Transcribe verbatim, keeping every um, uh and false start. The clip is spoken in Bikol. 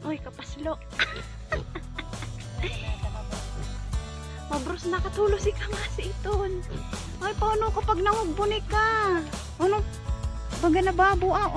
Uy, kapaslo. Mabros na katulo si kamasi iton. Ay, paano kapag nangugbo ni ka? Ano? Baga na babo, ah.